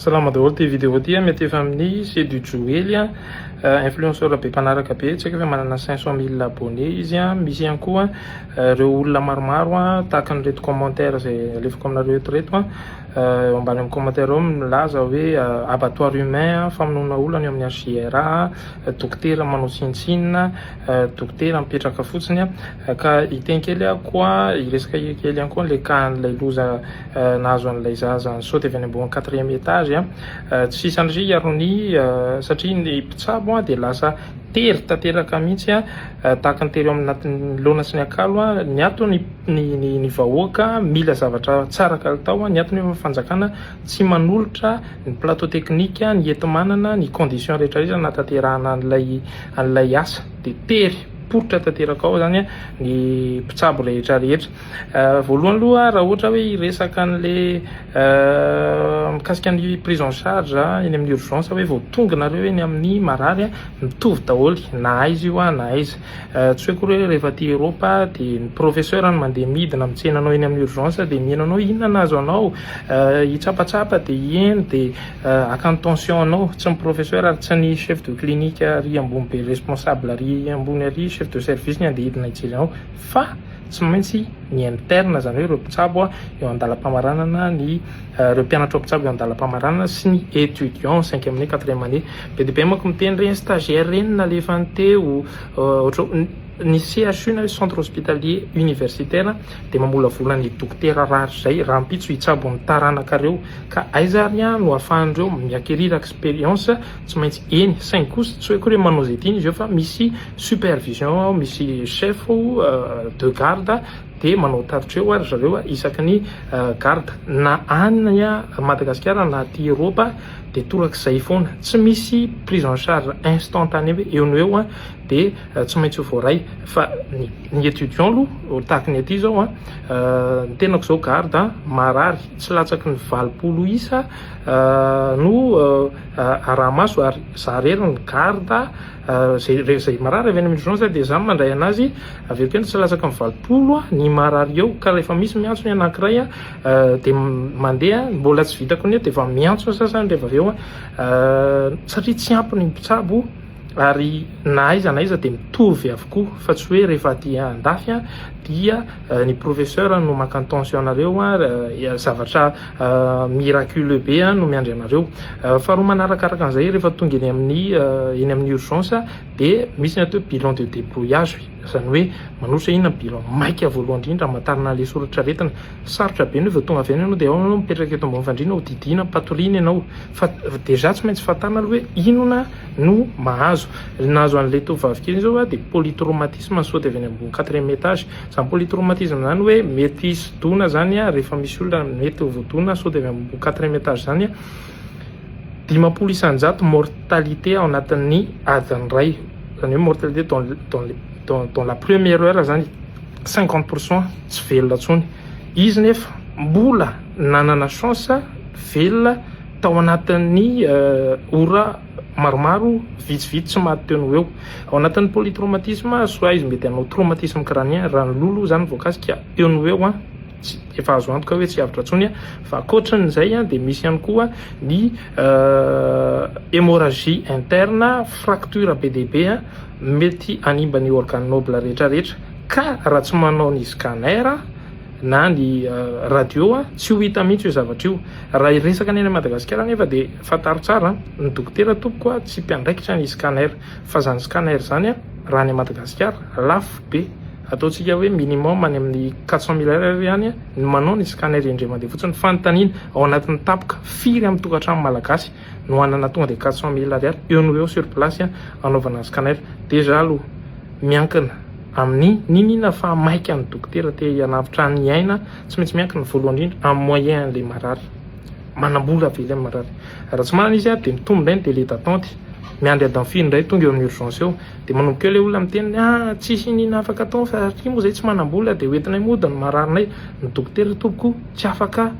Salama daholo, ity vidéo ity mety efa amin'ny Sedu Joely, influenceur be mpanaraka be, tsy haiko efa manana 500 000 abonnés izy. Misy ihany koa ireo olona maromaro tahaka an'ireto commentaire izay alefako aminareo eto ireto, eo ambany amin'ny commentaire eo milaza hoe abattoir humain, famonoana olona any amin'ny HJRA, dokotera manao tsinontsinona, dokotera mipetraka fotsiny. Ka hiteny kely aho koa, hiresaka kely ihany koa an'ilay cas an'ilay loza nahazo an'ilay zaza nisaoty avy any ambony quatrième étage. Tsy sanatria ironie satria ny mpitsabo dia lasa tery tanteraka mihitsy, tahaka ny tery ao anatin'ny laona sy ny akalo. Ny ato ny ny vahoaka mila zavatra tsara kalitao, ny ato nefa fanjakana tsy manolotra ny plateau technique, ny enti-manana, ny condition rehetra rehetra hanatanterahana an'ilay an'ilay asa, dia tery poritra tanteraka ao zany ny mpitsabo rehetra rehetra. Voalohany aloha, raha ohatra hoe hiresaka an'le mikasika ny prise en charge eny amin'ny urgence, hoe vao tonga nareo eny amin'ny marary, mitovy daholo na aiza io na aiza. Tsy hoe akory hoe rehefa aty Europe dia ny professeur no mandeha midina mitsena anao eny amin'ny urgence, dia miheno anao inona nahazo anao, hitsapatsapa dia hiheno dia haka ny tension anao. Tsy ny professeur ary tsy ny chef de clinique ary ambony be, responsable ary ambony ary chef de service ny andeha hidina hijery anao, fa tsy maintsy ny interne, izany hoe ireo mpitsabo eo an-dalam-pamaranana, ny ireo mpianatra mpitsabo eo an-dalam-pamaranana sy ny étudiant cinquième année, quatrième année. Be dia be manko miteny ireny stagiaire ireny nalefany teo, ohatra ny CHU na hoe centre hospitalier universitaire dia mamolavola ny dokotera rary izay rahampitso hitsabo ny taranakareo, ka aiza ary no ahafahan'ireo mi-acquérir expérience? Tsy maintsy eny, saingy kosa tsy hoe akory hoe manao izay tiany izy eo, fa misy supervision ao, misy chef de garde dia manao tatitra eo ary zareo isaky ny garde, na any Madagasikara na aty Eropa dia torak'izay foana. Tsy misy prise en charge instantanée hoe eo no eo dia tsy maintsy ho voaray, fa ny étudiant aloha tahaka ny aty zao, ny tenako zao garde marary tsy latsaky ny 80 isa no araha-maso, ary za rery ny garde zay rehefa zay marary avy any amin'ny urgence dia za mandray anazy averiko eny, tsy latsaka amin'ny 80 ny marary eo. Ka rehefa misy miantso ny anankiray dia mandeha, mbola tsy vitako ny eo dia efa miantso ny sasany rehefa avy eo, satria tsy ampy ny mpitsabo. Ary na aiza na aiza dia mitovy avokoa, fa tsy hoe rehefa aty andafy dia ny professeur no maka ny tension anareo, zavatra miraculeux be no miandry anareo. Faharoa manarakaraka an'izay, rehefa tonga eny amin'ny eny amin'ny urgence dia misy ny atao hoe bilan de débrouillage, izany hoe manolotra inona ny bilan maika voalohany indrindra hamantarana an'ilay soritr'aretina. Sarotra be ny hoe vao tonga avy any ianao dia ao ianao mipetraka eto ambony fandriana hodidiana patoriana ianao, fa déjà tsy maintsy fantarina aloha hoe inona no mahazo. Ny nahazo an'ilay tovovavy kely izao dia polytraumatisme nisaoty avy any ambony quatrième étage. Izany polytraumatisme izany hoe mety hisy dona izany rehefa misy olona mety ho voadona saoty avy ambony quatrième étage izany, 50% mortalité ao anatin'ny adiny iray, izany hoe mortalité dans dans dans la première heure izany, 50% tsy velona intsony. Izy nefa mbola nanana chance velona tao anatin'ny ora maromaro vitsivitsy, tsy maty teo no eo. Ao anatin'ny polytraumatisme, soit izy mety hanao traumatisme crânien raha ny loha aloha izany voakasika eo no eo, tsy efa azo antoka hoe tsy avotra intsony, fa ankoatran'izay dia misy ihany koa ny hémorragie interne, fracture be dia be mety hanimba ny organe noble rehetra rehetra, ka raha tsy manao ny scanner na ny radio tsy ho hita mihitsy io zavatra io. Raha hiresaka ny any Madagasikara nefa dia fantaro tsara, ny dokotera tompoko tsy mpiandraikitra ny scanner, fa zany scanner zany raha any Madagasikara lafo be, ataontsika hoe minimum any amin'ny 400 000 ariary ihany ny manao ny scanner indray mandeha fotsiny. Fanontaniana, ao anatin'ny tapoka firy amin'ny tokantrano malagasy no hanana tonga dia 400 000 ariary eo no eo sur place hanaovana ny scanner? Déjà aloha miankina amin'ny n'inona fa maika ny dokotera te hanavotra ny aina, tsy maintsy miankina voalohany indrindra amin'ny moyen an'ilay marary, manam-bola ve ilay marary? Raha tsy manana izy dia mitombo indray ny délai d'attente, miandry adiny firy indray tonga eo amin'ny urgence eo, dia manomboka eo ilay olona miteny ah tsisy n'inona afaka atao fa satria moa izay tsy manam-bola dia hoentinay mody ny mararinay. Ny dokotera tompoko tsy afaka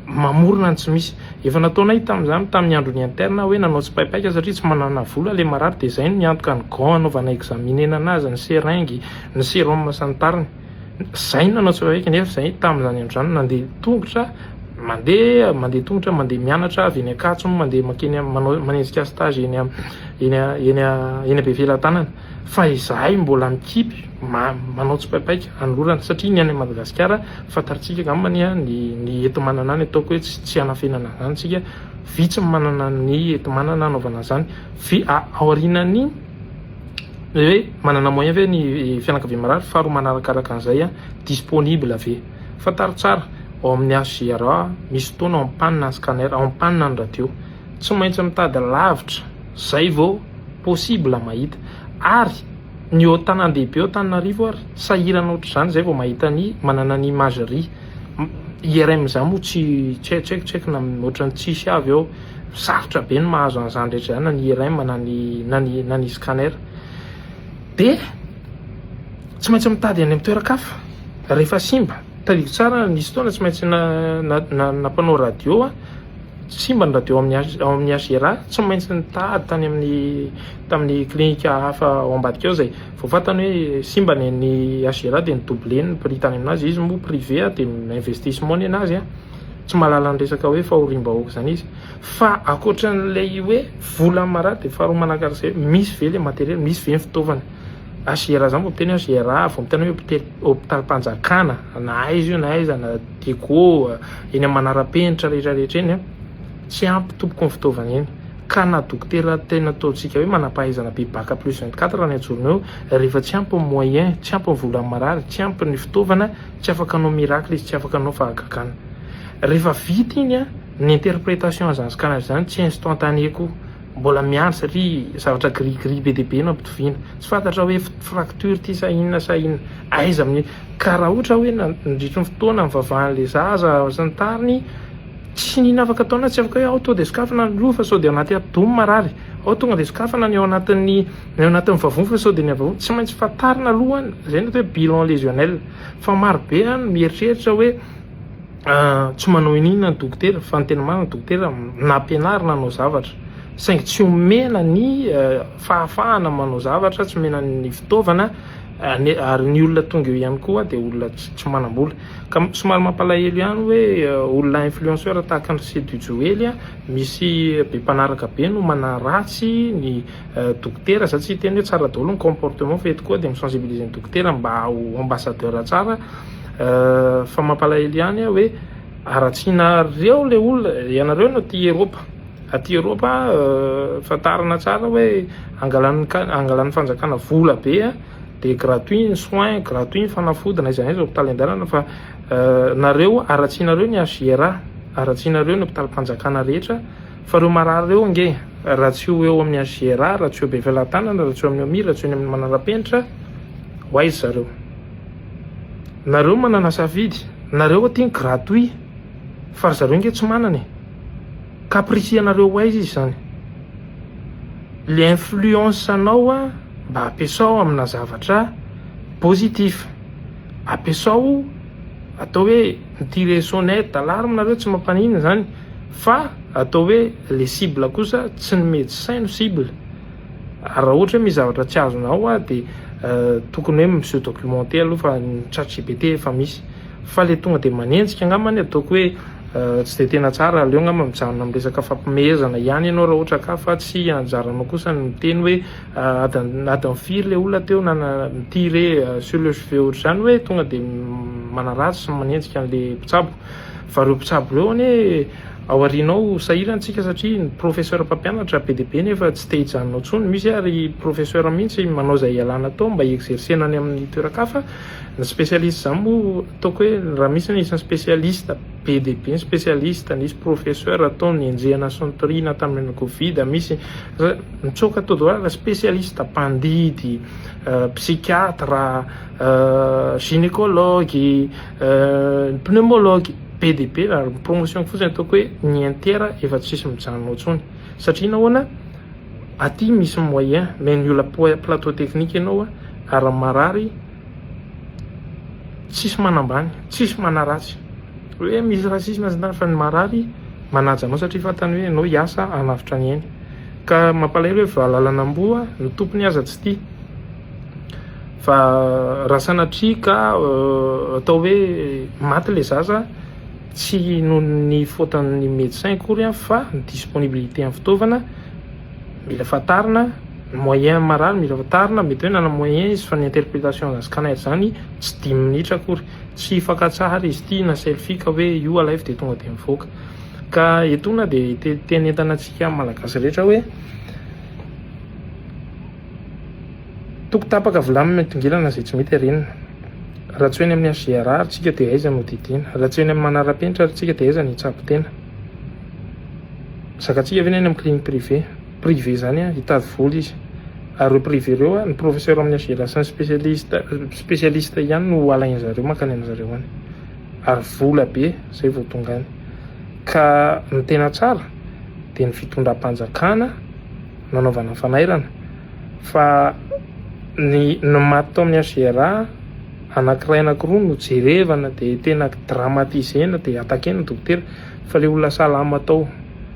mamorona ny tsy misy. Efa nataonay tamin'izany tamin'ny andron'ny interne hoe nanao tsipaipaika satria tsy manana vola ilay marary dia izay no miantoka ny gants anaovana examiner anazy, ny seringue, ny sérum sy ny tariny. Izay no nanao tsipaipaika nefa izay tamin'izany andro izany nandeha tongotra. Mandeha mandeha tongotra, mandeha mianatra avy eny Ankatso, mandeha mankeny manao manenjika stage eny eny eny eny Befelatanana. Fa izahay mbola mikipy manao tsipaipaika anolorana satria ny any Madagasikara fantatsika angambany ny ny enti-manana any ataoko hoe tsy tsy hanafenana an'izany isika, vitsy ny manana ny enti-manana hanaovana an'izany. Vi- aorianan'ny hoe manana moyen ve ny fianakaviana marary, faharoa manarakaraka an'izay disponible ve? Fantaro tsara, ao amin'ny HJRA misy fotoana en panne ny scanner, en panne ny radio. Tsy maintsy mitady lavitra zay vao possible mahita. Ary ny eo an-tanàn-dehibe eo Antananarivo ary sahirana ohatr'izany zay vao mahita ny manana ny imagerie. IRM zany moa tsy tsy haiko tsy haiko na ohatran'ny tsisy avy eo. Sarotra be ny mahazo an'izany rehetra izany na ny IRM na ny na ny na ny scanner. Dia tsy maintsy mitady any amin'ny toeran-kafa rehefa simba. Tadidio tsara nisy fotoana tsy maintsy nampanao radio aho, simba ny radio ao amin'ny ao amin'ny HRA, tsy maintsy nitady tany amin'ny tamin'ny klinika hafa ao ambadika ao izay vao fantany hoe simba ny an'ny HRA dia ni-doubler ny prix tany aminazy, izy moa privé dia investissement ny anazy an, tsy mahalala ny resaka hoe fahoriam-bahoaka izany izy. Fa ankoatran'ilay hoe vola marary dia faharoa manakarak'izay misy ve le matériel, misy ve ny fitaovana? HGRA zany vao miteny hoe HGRA, vao miteny hoe hôpitalim-panjakana na aiza io na aiza na Diego, eny amin'ny manara-penitra rehetra rehetra eny an, tsy ampy tompoko ny fitaovana eny. Ka na dokotera tena ataontsika hoe manam-pahaizana be bac plus 24 any an-tsorona eo, rehefa tsy ampy ny moyen, tsy ampy ny volan'ny marary, tsy ampy ny fitaovana, tsy afaka hanao miracle izy, tsy afaka hanao fahagagana. Rehefa vita iny an, ny interprétation an'izany scanner izany tsy instantané koa, mbola miandry satria zavatra gris gris be dia be no ampitoviana, tsy fantatra hoe fracture ity sa inona sa inona, aiza amin'ny, ka raha ohatra hoe nandritry ny fotoana nivavahan'ilay zaza sy ny tariny, tsy n'inona afaka ataonao, tsy afaka hoe ao tonga dia sokafana ny loha fa sao dia ao anaty atidoha ny marary, ao tonga dia sokafana ny ao anatin'ny ny ao anatin'ny vavony fa sao dia ny vavony, tsy maintsy fantarina aloha, izay no atao hoe bilan lésionnel, fa maro be an mieritreritra hoe. Tsy manao iniana ny dokotera fa ny tena marina ny dokotera nampianarina hanao zavatra saingy tsy omena ny fahafahana manao zavatra, tsy omena ny fitaovana ary ny olona tonga eo ihany koa dia olona tsy manam-bola ka somary mampalahelo ihany hoe olona influenceur tahaka an'i Sedu Joely misy be mpanaraka be no manaratsy ny dokotera, za tsy hiteny hoe tsara daholo ny comportement fa eto koa dia mi-sensibiliser ny dokotera mba ho ambassadeur tsara. Fa mampalahelo ihany aho hoe haratsianareo le olona, ianareo no aty Eropa, aty Eropa fantarina tsara hoe angalan'ny angalan'ny fanjakana vola be a, de gratuit ny soins, gratuit ny fanafody na aiza na aiza hopitaly andehanana fa nareo haratsianareo ny HJRA, haratsianareo ny hopitalim-panjakana rehetra fa reo marary reo ange raha tsy ho eo amin'ny HJRA, raha tsy eo Befelatanana, raha tsy eo amin'ny OMI, raha tsy eo amin'ny Manarapenitra, ho aiza zareo? Nareo manana safidy, nareo aty ny gratuit fa ry zareo nge tsy manana e! Caprice anareo ho aiza izy zany? Le influence anao a mba ampiasao amina zavatra positif, ampiasao atao hoe mi-tirer sonnette d'alarme nareo tsy mampaninona zany fa atao hoe le cible kosa tsy ny médecin no cible. Ary raha ohatra hoe misy zavatra tsy azonao a dia tokony hoe mi-se documenter aloha fa ny chat GPT efa misy. Fa le tonga dia manenjika angambany ataoko hoe tsy dia tena tsara, aleo angamba mijanona amin'ny resaka fampimehezana ihany ianao raha ohatra ka fa tsy anjaranao kosa ny miteny hoe adiny adiny firy le olona teo nana mi-tirer sur le cheveux ohatr'izany hoe tonga dia manaratsy sy manenjika an'le mpitsabo. Fa ireo mpitsabo ireo anie Ao aoriana ao sahirana tsika satria ny professeur mpampianatra be dia be nefa tsy te hijanona ao intsony, misy ary professeur mihitsy manao izay hialana tao mba hi-exercer-na any amin'ny toeran-kafa, ny spécialiste izany moa ataoko hoe raha misy ny isan'ny spécialiste be dia be ny spécialiste, nisy professeur tao nenjehina sy notoriana tamin'ny covid, misy mitsoaka tao daholo ary spécialiste mpandidy, psychiatre, gynécologue, pneumologue. Be dia be raha ny promotion fotsiny ataoko hoe ny inter efa tsisy mijanona ao intsony satria nahoana aty misy moyen mais ny olona plateau technique ianao ary raha marary tsisy manambany tsisy manaratsy hoe misy racisme sy ny tariny fa ny marary manaja anao satria fantany hoe ianao hiasa hanavotra ny ainy ka mampalahelo hoe valalan'amboa ny tompony aza tsy tia Fa raha sanatria ka atao hoe maty le zaza Tsy noho ny faute-n'ny médecin akory fa ny disponibilité amin'ny fitaovana mila fantarina, ny moyen marary mila fantarina, mety hoe nanana moyen izy fa ny interprétation an'izany scanner izany tsy dimy minitra akory. Tsy fakan-tsary izy ity na selfie ka hoe io alaivo dia tonga dia mivoaka. Ka etoana dia te hanentana antsika Malagasy rehetra hoe toko tapaka vilany mitongilana izay tsy mety arenina. Raha tsy ho eny amin'ny HJRA ary tsika dia aiza no didiana? Raha tsy eny amin'ny manara-penitra ary tsika dia aiza no hitsabo tena? Zakantsika ve ny any amin'ny clinique privé? Privé izany an, hitady vola izy. Ary ireo privé ireo an, ny professeur amin'ny HJRA sy ny spécialiste spécialiste ihany no alain-zareo mankany amin-zareo any. Ary vola be izay vao tonga any. Ka ny tena tsara dia ny fitondram-panjakana nanaovana fanairana fa ny ny maty tao amin'ny HGRA anankiray anankiroa no jerevana dia tena dramatisena dia attaquena ny dokotera fa le olona salama tao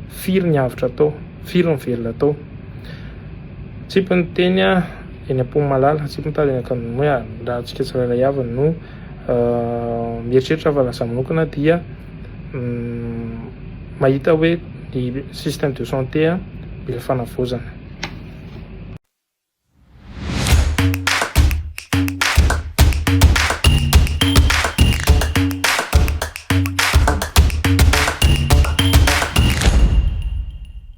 firy ny avotra tao firy ny velona tao tsipy ny teny eny am-po malala tsipy ny tady eny an-kandrina hoe raha antsika tsirairay avy no mieritreritra fa raha za manokana dia mahita hoe ny système de santé mila fanavaozana.